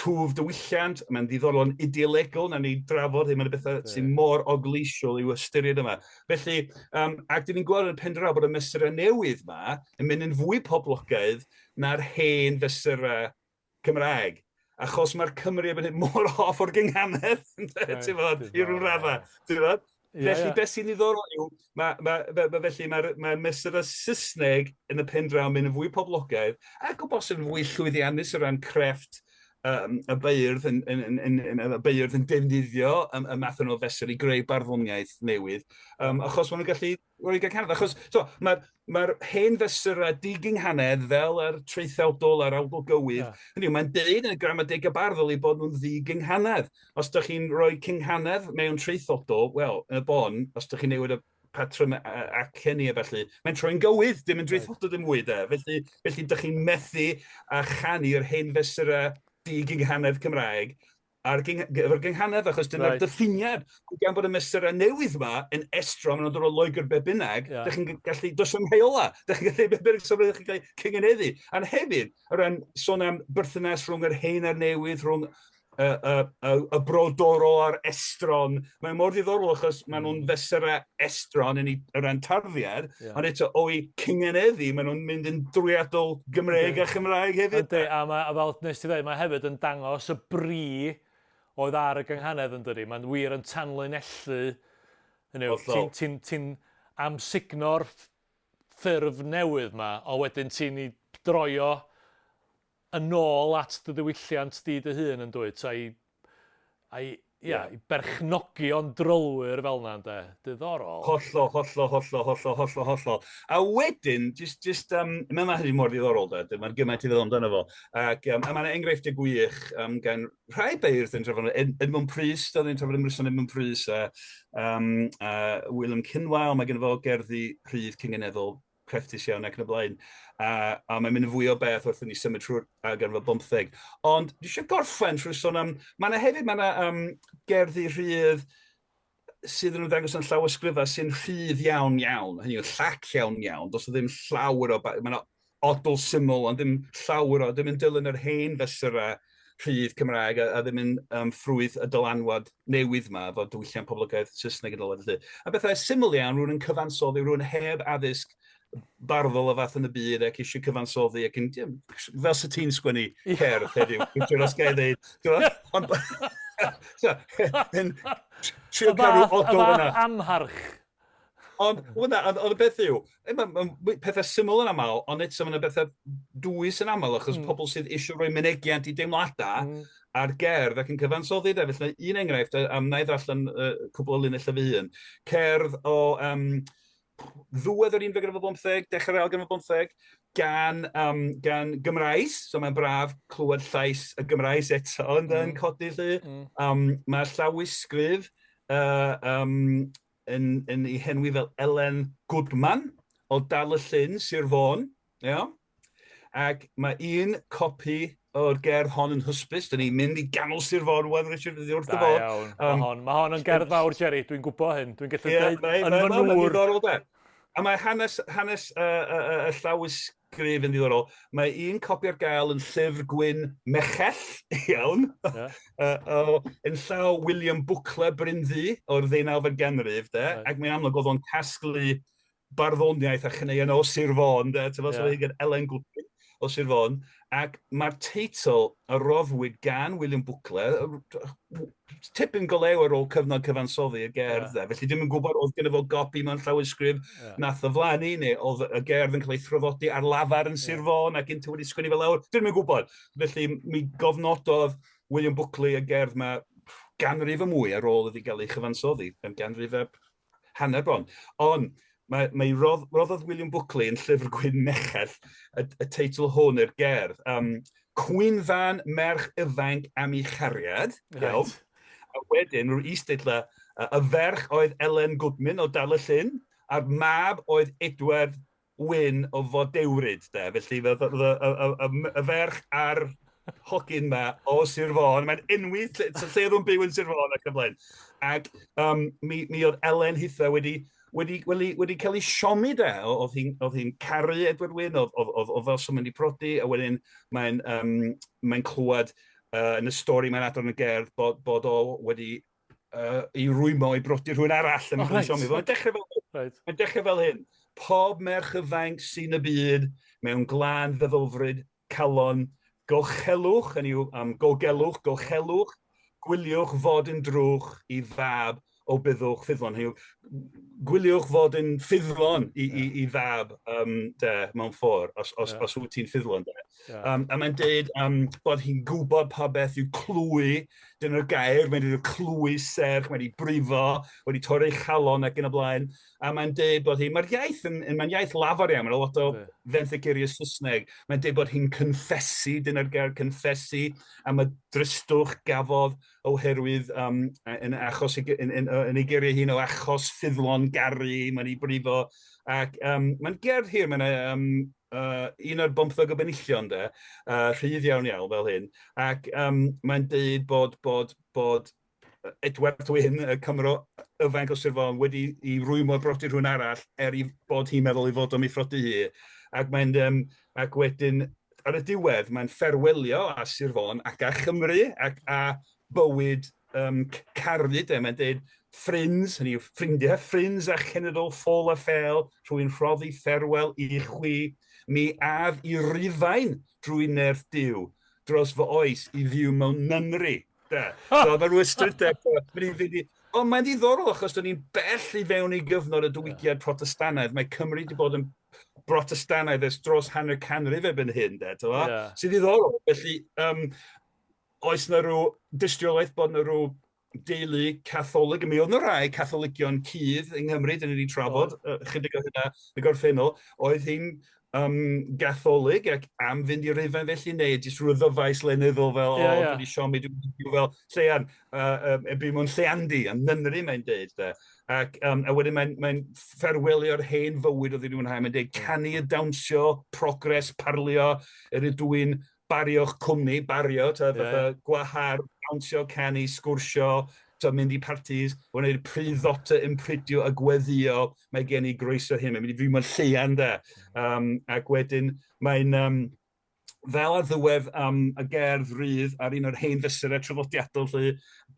B: twf diwylliant, mae'n ddiddorol yn ideolegol, na ni drafod hyn, mae'n bethau sy'n mor ogleisiol i'w ystyried yma. Felly, ac dyn ni'n gweld yn y pen draw bod y mesurau newydd yma yn mynd yn fwy poblogaidd na'r hen fesurau Cymraeg. Achos mae'r Cymry erbyn hyn mor hoff o'r gynghanedd, ti'n fod, i ryw raddau, ti'n fod? Felly, beth sy'n ddiddorol yw, felly mae'r mesurau Saesneg yn y pen draw yn mynd yn fwy poblogaidd, ac o bosib yn fwy llwyddiannus o ran crefft y beirdd yn, yn, yn, yn, yn, y beirdd yn defnyddio y math yno o fesur i greu barddoniaeth newydd, achos maen nhw'n gallu rhoi gynghanedd. Achos so, mae'r mae hen fesurau digynghanedd fel yr traethawdol a'r awdl gywydd, hynny yw, mae'n deud yn y gramadegau barddol eu bod nhw'n ddigynghanedd. Os ydych chi'n rhoi cynghanedd mewn traethodol, wel, yn y bon, os ydych chi'n newid y patrwm acen a felly, mae'n troi'n gywydd, dim yn draethodol dim mwy de. Felly, felly ydych chi'n methu a chanu'r hen fesurau digynghanedd Cymraeg a'r efo'r gynghanedd, achos dyna'r diffiniad. Ond gan bod y mesurau newydd yma yn estron, maen nhw'n dod o Loegr be bynnag, dych chi'n gallu, does dim rheola, dych chi'n gallu, be bynnag, so dych chi'n cael cyngeneddu. A hefyd, o ran sôn am berthynas rhwng yr hen a'r newydd, rhwng y, y, y, y brodorol a'r estron, mae'n mor ddiddorol achos maen nhw'n fesurau estron yn ei, o ran tarddiad, ond eto o'i cyngeneddu, maen nhw'n mynd yn drwyadl Gymreig a Chymraeg hefyd.
C: Yndi, a, mae, a fel nes ti dweud, mae hefyd yn dangos y bri oedd ar y gynghanedd yn dydi. Mae'n wir yn tanlinellu, hynny yw, ti'n ti, ti amsugno'r ffurf newydd ma, ond wedyn ti'n ei droio yn ôl at dy ddiwylliant di dy hun yn dwyt, a'i, a'i, ia, i berchnogion drylwyr fel 'na ynde. Diddorol.
B: Hollol, hollol, hollol, hollol, hollol, hollol. A wedyn, jyst, jyst, mae hynny mor ddiddorol, de, mae'n gymaint i feddwl amdano fo. Ac a mae 'na enghreifftiau gwych gan rhai beirdd yn trafod, Edmund Prys, doedd ni'n trafod ymryson Edmund Prys a, a William Cynwal, mae gen fo gerddi rhydd cyngeneddol crefftus iawn ac yn y blaen. A, a mae'n mynd yn fwy o beth wrth i ni symud trwy'r ganrif bymtheg. Ond dwi eisiau gorffen trwy sôn am... Mae yna hefyd, mae yna gerddi rhydd sydd yn ymddangos yn llawysgrifau sy'n rhydd iawn iawn, hynny yw llac iawn iawn, does ddim llawer o... Mae yna odl syml, ond ddim llawer o, ddim yn dilyn yr hen fesurau rhydd Cymraeg a ddim yn ffrwyth y dylanwad newydd yma efo diwylliant poblogaidd Saesneg yn dod felly. A bethau syml iawn, rhywun yn cyfansoddi, rhywun heb addysg barddol o fath yn y byd ac eisiau cyfansoddi ac yn, fel sy ti'n sgwennu cerdd heddiw, dwi'n os gael dweud, ond, so, yn trio cael rhyw odl
C: yna. Y fath amharch.
B: Ond, wel na, ond y beth yw, ma, ma, pethau syml yn aml, ond eto mae yna bethau dwys yn aml, achos pobl sydd eisiau rhoi mynegiant i deimladau ar gerdd ac yn cyfansoddi. De. Felly, un enghraifft, a wna i ddarllen cwbl o linellau fy hun, cerdd o ddiwedd yr unfed ganrif ar bymtheg, dechrau'r ail ganrif ar bymtheg, gan, gan Gymraes, so mae'n braf clywed llais y Gymraes eto yn codi 'lly. Mae llawysgrif yn, yn ei henwi fel Elen Goodman o Dal y Llyn, Sir Fôn. Iawn? Ac mae un copi o'r gerdd hon yn hysbys. Dyn ni'n mynd i ganol Sir Fôn wan, Richard, fyddi wrth y
C: bodd. Iawn. Mae hon, ma hon yn gerdd fawr, Jerry. Dwi'n gwybod hyn. Dwi'n gallu dweud yn fy nŵr.
B: Diddorol, de. A mae hanes, hanes y llawysgrif yn ddiddorol. Mae un copi ar gael yn llyfr gwyn Mechell, iawn, yn llaw William Bwcle Bryn Ddu o'r ddeunawfed ganrif, de, ac mae'n amlwg oedd o'n casglu barddoniaeth a chaneuon o Sir Fôn, de, ti'n yeah. so gan Elen Goodwin o Sir Fôn, ac mae'r teitl a roddwyd gan William Bwcle, tipyn go lew ar ôl cyfnod cyfansoddi y gerdd, yeah. felly dim yn gwybod oedd gyda fo gopi mewn llawysgrif yeah. nath o flaen neu oedd y gerdd yn cael ei thraddodi ar lafar yn Sir yeah. Fôn ac unte wedi sgwennu fel lawr, dim yn gwybod. Felly mi gofnododd William Bwcley y gerdd ma ganrif y mwy ar ôl iddi gael ei chyfansoddi, yn ganrif a hanner bron. Ond mae, mae rodd, roddodd William Buckley yn Llyfr Gwyn Mechell y, y teitl hwn i'r gerdd. Um, Cwynfan merch ifanc am ei chariad. Right. Iawn. A wedyn, rwy'n is-deitl, y ferch oedd Ellen Goodman o Dal y Llyn, a'r mab oedd Edward Wyn o Fodewryd, de. Felly, y, y, y, y, y ferch a'r hogyn ma o Sir Fôn, mae'n enwi lle, lle oedd o'n byw yn Sir Fôn ac yn blaen. Ac um, mi, mi oedd Elen hitha wedi, wedi, wedi, wedi cael ei siomi de. Oedd hi'n hi caru Edward Wyn, oedd, oedd, oedd, oedd fel sy'n mynd i prodi, a wedyn mae'n um, mae clywed uh, yn y stori mae'n adrodd yn y gerdd bod, bod o wedi uh, i rwymo i brodi rhywun arall yn oh, right. siomi. Mae'n dechrau fel, right. Mae'n dechrau fel hyn. Pob merch ifanc sy'n y byd mewn glân feddylfryd, calon, gochelwch, hynny yw, um, gogelwch, gochelwch, gwyliwch fod yn drwch i fab o byddwch ffyddlon. Hynny yw, gwyliwch fod yn ffyddlon i, yeah. i, i fab um, de, mewn ffordd, os, os, yeah. os wyt ti'n ffyddlon. De. Yeah. Um, a mae'n deud um, bod hi'n gwybod pa beth yw clwy, dyna'r gair, mae'n dweud clwy serch, mae'n ei brifo, wedi torri chalon ac yn y blaen. A mae'n deud bod hi, mae'r iaith yn, mae'n iaith lafar iawn, mae'n lot o yeah. fenthyg geiriau Saesneg. Mae'n deud bod hi'n confesu, dyna'r gair confesu, am y dristwch gafodd oherwydd um, yn, achos, yn, yn, yn ei geiriau hun o achos ffyddlon garu, mae'n ei brifo. Ac um, mae'n gerdd hir, mae'n um, uh, un o'r bomthog o benillion, de, uh, rhydd iawn iawn fel hyn. Ac um, mae'n deud bod, bod, bod Edward Wyn, y Cymro ifanc o Sir Fôn, wedi i rwymo brodi rhywun arall er i bod hi'n meddwl ei fod o'n ei phrodi hi. Ac, mae'n, um, ac wedyn ar y diwedd, mae'n fferwelio â Sir Fôn ac â Chymru ac â bywyd um, caru, de. Mae'n dweud ffrinds, hynny yw ffrindiau, ffrinds a chenedl ffôl a ffêl, rwy'n rhoddi fferwel i chwi, mi af i Rufain drwy nerth Duw, dros fy oes i fyw mewn nynri. De. So mae rhyw ystrydeb, mae'n fynd i... Ond mae'n ddiddorol achos dyn ni'n bell i fewn i gyfnod y diwygiad Protestannaidd. Mae Cymru wedi bod yn Brotestannaidd ers dros hanner canrif erbyn hyn, de, ti'n yeah. Sy'n ddiddorol. Felly, um, oes na rhyw dystiolaeth bod na rhyw deulu catholig, mi oedd yna rai catholigion cudd yng Nghymru, dyn ni wedi trafod oh. chydig o hynna yn y gorffennol, oedd hi'n um, gatholig ac am fynd i Rufain felly, neu jyst rhyw ddyfais lenyddol fel, yeah, o, yeah. dwi wedi siomi, dwi'n byw fel lleian, uh, um, byw mewn lleiandi, a nynri mae'n deud, de. Ac, um, a wedyn mae'n mae fferwelio'r hen fywyd oedd wedi mwynhau, mae'n deud canu a dawnsio, progress, parlio, yr ydw i'n bario'ch cwmni, bario, ta, yeah. fatha gwahar, dawnsio, canu, sgwrsio, ta, mynd i parties, mae'n gwneud pryddota, ymprydio a gweddio, mae gen i groeso hyn, mae'n mynd i fyw mewn lleian de. Um, ac wedyn mae'n um, fel ar ddiwedd um, y gerdd rydd ar un o'r hen fesurau traddodiadol lle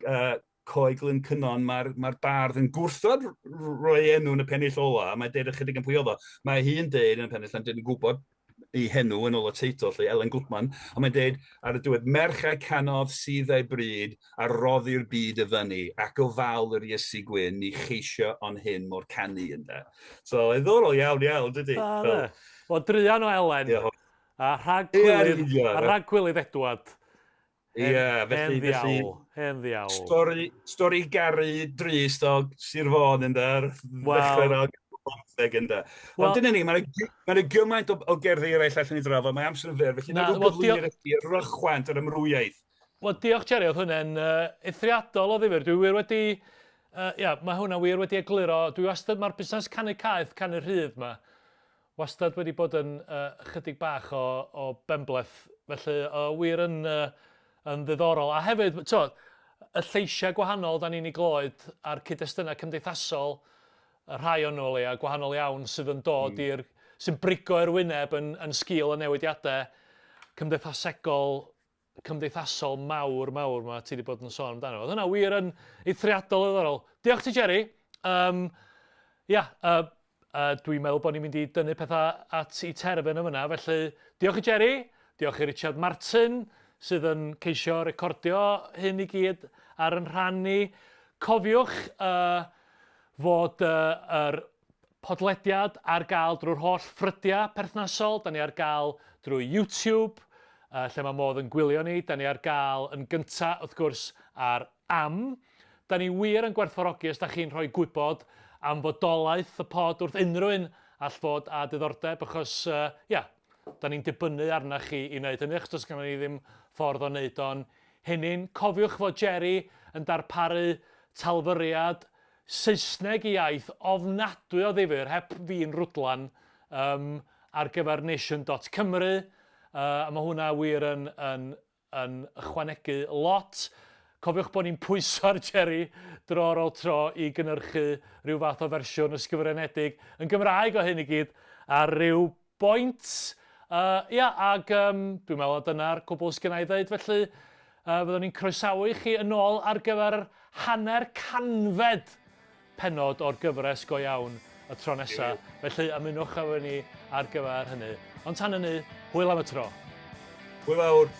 B: uh, Coeglyn Cynon, mae'r mae bardd yn gwrthod rhoi enw yn y pennill ola, a mae'n deud ychydig yn pwy oedd o. Mae hi'n deud yn y pennill, mae'n deud yn gwybod ei henw yn ôl y teitl, lle Ellen Goodman, ond mae'n deud ar y diwedd, merchau canodd sydd ei bryd a roddi'r byd y fyny, ac o fal yr Iesu gwyn ni cheisio ond hyn mor canu ynde. So, ddiddorol iawn, iawn, dydy.
C: Da, Wel, druan o Ellen, a rhag gwilydd, a rhag gwilydd Edward.
B: Ie, yeah, felly...
C: Hen ddiawl, hen ddiawl.
B: Stori, stori garu drist o Sir Fôn yn dar. Wel... Dechrau'r yn da. Well, Ond dyna ni, mae'n ma gymaint o, o gerddi eraill allan i drafod, mae amser yn fyr, felly na, well, gyflwynir i chi rychwant yr ymrwyaeth.
C: Wel, diolch Jerry, oedd hwnna'n uh, eithriadol o ddifyr. Dwi wir wedi, uh, ia, mae hwnna wir wedi egluro, dwi wastad, mae'r busnes canu caeth, canu rhydd ma, wastad wedi bod yn uh, chydig bach o, o benbleth, felly o wir yn, uh, yn ddiddorol. A hefyd, t'wod, y lleisiau gwahanol da ni'n ei glywed a'r cyd-destunau cymdeithasol, y rhai o'n nhw o leia, gwahanol iawn sydd yn dod mm. i'r, sy'n brigo i'r wyneb yn, yn sgil y newidiadau cymdeithasegol cymdeithasol mawr, mawr ma ti wedi bod yn sôn amdano. Oedd hynna wir yn eithriadol o ddiddorol. Diolch ti, Jerry. Um, ia, uh, Dwi'n meddwl bod ni'n mynd i dynnu pethau at i terfyn yn fyna, felly diolch i Jerry, diolch i Richard Martin sydd yn ceisio recordio hyn i gyd ar yn rhan ni. Cofiwch uh, fod uh, yr podlediad ar gael drwy'r holl ffrydiau perthnasol. Da ni ar gael drwy YouTube, uh, lle mae modd yn gwylio ni. Da ni ar gael yn gyntaf, wrth gwrs, ar Am. Da ni wir yn gwerthfawrogi os da chi'n rhoi gwybod am fodolaeth y pod wrth unrhyw un all fod â diddordeb, achos, uh, ia, da ni'n dibynnu arna chi i wneud hynny, achos does gynnon ni ddim ffordd o wneud o'n hunain. Cofiwch fod Jerry yn darparu talfyriad Saesneg i iaith ofnadwy o ddifyr, heb fi'n rwdlan, um, ar gyfer nation dot Cymru, uh, a mae hwnna wir yn, yn yn ychwanegu lot. Cofiwch bod ni'n pwyso ar Jerry dro ar ôl tro i gynhyrchu rhyw fath o fersiwn ysgrifenedig yn Gymraeg o hyn i gyd ar ryw boint. Uh, ia, ac um, dwi'n meddwl dyna'r cwbl sgynna i ddeud, felly uh, fyddwn ni'n croesawu chi yn ôl ar gyfer hanner canfed pennod o'r gyfres go iawn y tro nesa. Felly ymunwch efo ni ar gyfer hynny. Ond tan hynny, hwyl am y tro.
B: Hwyl fawr.